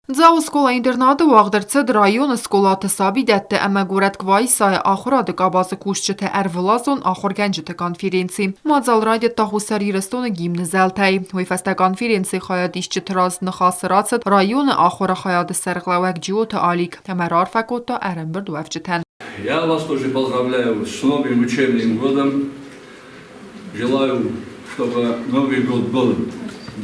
Дзауы скъола-интернаты уагъд ӕрцыд районы скъолаты сабидӕтты ӕмӕ горӕт Кваисайы ахуырады къабазы кусджыты ӕрвылазон ахуыргӕнджыты конференци. Мадзал райдыдта Хуссар Ирыстоны гимны зӕлтӕй. Уый фӕстӕ конференцийы хайадисджыты раз ныхасы рацыд районы ахуыры хайады сӕргълӕууӕг Джиоты Алик ӕмӕ раарфӕ кодта ӕрӕмбырдуӕвджытӕн. Я вас тоже поздравляю с новым учебным годом. Желаю, чтобы Новый год был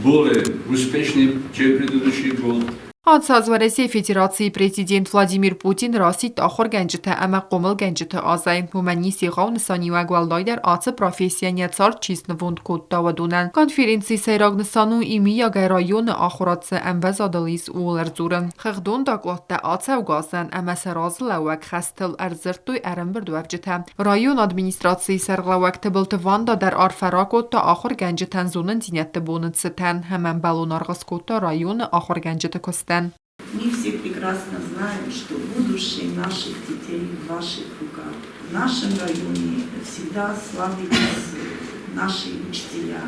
более успешным, чем предыдущий год. Ацы аз Уӕрӕсейы Федерацийы президент Владимир Путин расидт ахуыргӕнджытӕ ӕмӕ хъомылгӕнджыты азӕй. Уымӕн ис егъау нысаниуӕг уӕлдайдӕр ацы профессийӕн йӕ цард чи снывонд кодта, уыдонӕн. Конференцийы сӕйраг нысан у иумиагӕй районы ахуырад цы ӕмвӕзадыл ис, ууыл ӕрдзурын. Хыгъдон докладтӕ ацӕугӕ азӕн ӕмӕ сӕ разылӕууӕг хӕстыл ӕрдзырдтой ӕрӕмбырдуӕвджытӕ. Районы администрацийы сӕргълӕууӕг Тыбылты Ванда дӕр арфӕ ракодта ахуыргӕнджытӕн зонындзинӕдты боны цытӕн ӕмӕ ӕмбӕлон аргъ скодта районы ахуыргӕнджыты куыстӕн. Мы все прекрасно знаем, что будущее наших детей в ваших руках. В нашем районе всегда славились наши учителя.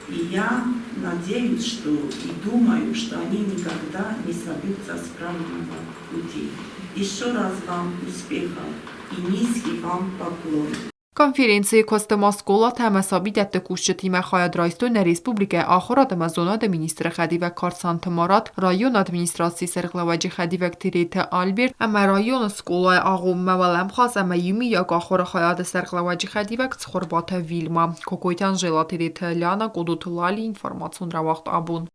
И я надеюсь, что и думаю, что они никогда не собьются с правильного пути. Еще раз вам успехов и низкий вам поклон. Конференцийы куысты ма скъолатӕ ӕмӕ сабидӕтты кусджытимӕ хайад райстой нӕ республикӕйы ахуырад ӕмӕ зонады министры хӕдивӕг Карсанты Марат, районы администрацийы сӕргълӕууӕджы хӕдивӕг Тереты Альберт ӕмӕ районы скъолайы агъоммӕ уӕлӕмхас ӕмӕ иумиаг ахуыры хайады сӕргълӕууӕджы хӕдивӕг Цхуырбаты Вильма. Кокойты Анжела, Тереты Ляна, Къодоты Лали, информацион рауагъд абон.